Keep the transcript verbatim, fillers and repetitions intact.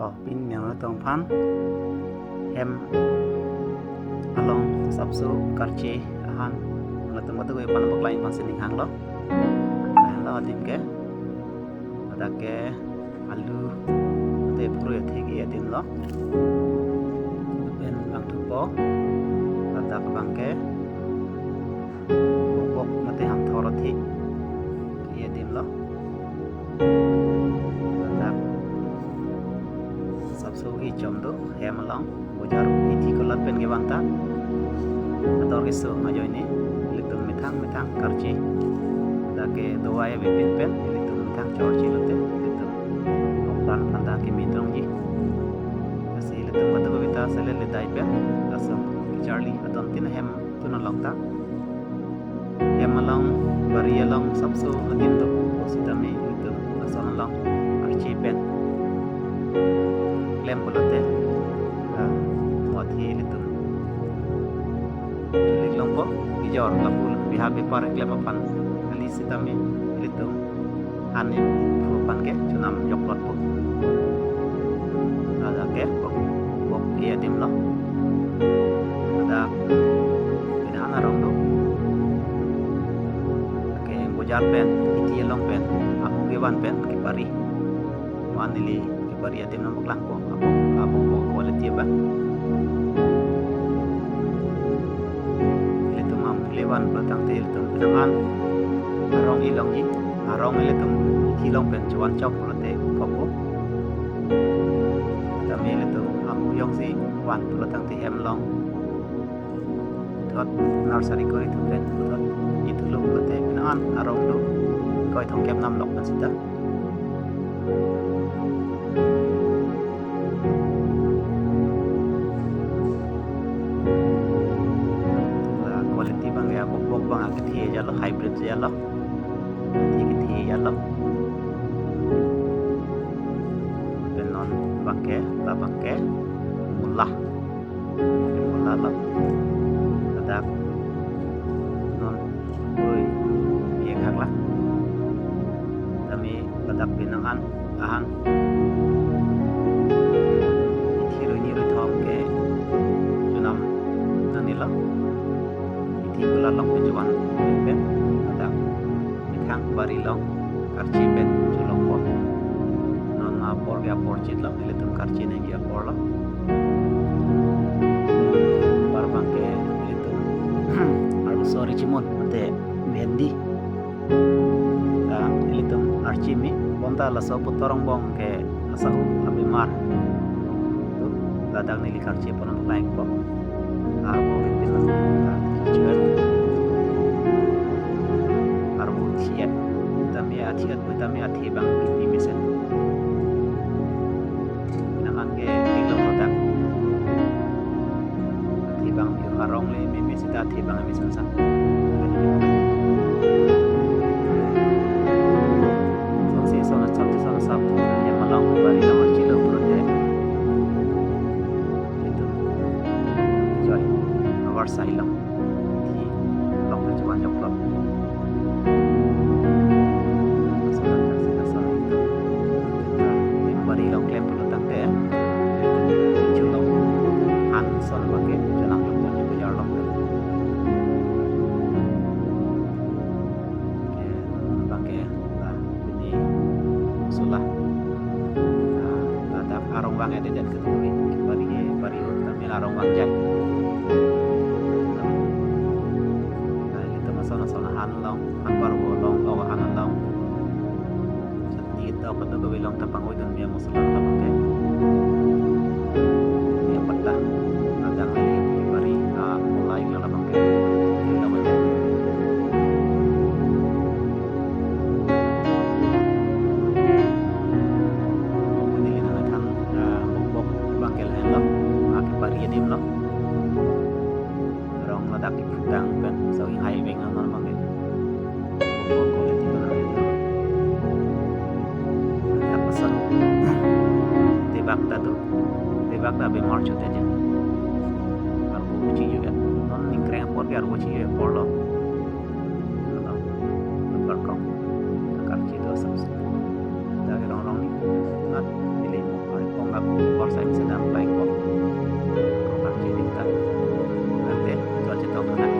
Oh, pini nanglitum aphan hem along sapso karchi ahan latum katu ko ipan paklang ipan sining hanglo. Lahenlo adim ke, ladak ke alu, te phurui athik e adim lo. Pen bang thupo, ladak bang ke bokbok mate hamthor athik e adim lo. Ladak sapso ichom do hem along, bojar ithi kolat pen kevan ta. Ator keso ajoine ilitum methang methang karchi. Ladak ke dawai avepin pen ilitum methang chorchi lote ilitum loklan aphan ta keme throngji. Lasi ilitum katu kavita sele ledai pen lason kecharli adon tin ahem tun along ta. Hem along, bari along sapso adim do, sitame ilitum lason along archi pen klem pulote, ah, mo athi ilitum chulik longpo, ijor lapu biha bepar klem aphan kali sitame ilitum han iphu aphan ke chonam joklotpo. Ladak ke bok, bok e adim lo. Ladak pini an arong do. Ke bojar pen, ithi along pen, amu kevan pen kepari. Mo an neli kepari adim nangpaklangpo, apo, apo, apo quality abang. Ilitum amu kevan pulo tangte ilitum pini an arong e longji, arong ilitum ithi along pen chovan chok pulote khopo. Tame ilitum amu jongsi van pulo tangte hem along puthot nursery kori thu pen puthot ithulo pulote pini an arong do, koi thomkep nam lok pen sita. La quality abang ya bok bok abang akethe jalo, hybrid jalo. Kethe kethe jalo. Pen non abang ke, labang ke mula. Mula lo. Ladak non oi, ye khak la. Tame ladak pini an ahang ithi rui ni rui thom ke chonam nangne lo. Ithi kolat along pen chovan pen ladak methang bari along karchi pen cholongpo. Non apor ke apor chit lo, ilitum karchi nangji apor lo. Anpar abang ke ilitum arloso richimun mate bhendi ta ilitum archi me, bonta laso botor angbong ke asahu abemar. Tu ladak neli karchi aphan nangpaklangpo. Arvo kepin ta chichuet. Arvo thiet. Tame athiet, tame athe abang kini mesen. Pini an ke dilong ladak. Athe abang yo arong le meme sita athe abang mesen sa. Son si son asap, son asap. Hem along bari along archi lo pulote. Ilitum enjoy our silence. Ithi along pen chovan joklot. Lason tangte si lason ilitum bari along klem pulo tangte, ichu along han ason abang ke chonam joklot, ipu jar along pen. Ke, abang ke, ah, pini sula. Ah, ladak arong vang adedet kedo kepari, pari o tame la arong vang jai. Nah, ilitum ason ason han along, han parvo along, o han along. Chutney ketok kedo kave along ta pangvoidun me amu sula abang ke. Ye patta. Ladak le kepari, ah, mulai lo abang ke. Ketok aja. Neli nangthan, ah, bok bok abang ke lahenlo, ah, kepari adim lo. Arong ladak kephutang pen, so inghai veng nang non abang ke. Bok bok quality abang lahenlo. Ladak pasang. Tebak ta do. Tebak ta abemar chot aja. Arvo chingjo ya. Non ningkreng apor ke arvo chingjo apor lo. Ladak, ladak kong. Karchi do asap si. Ladak ke rong rong ni. Nat neli mo ari kong ap. Or sai sedang blank kok. Kok bang jadi tak. Nanti itu aja tahu kan.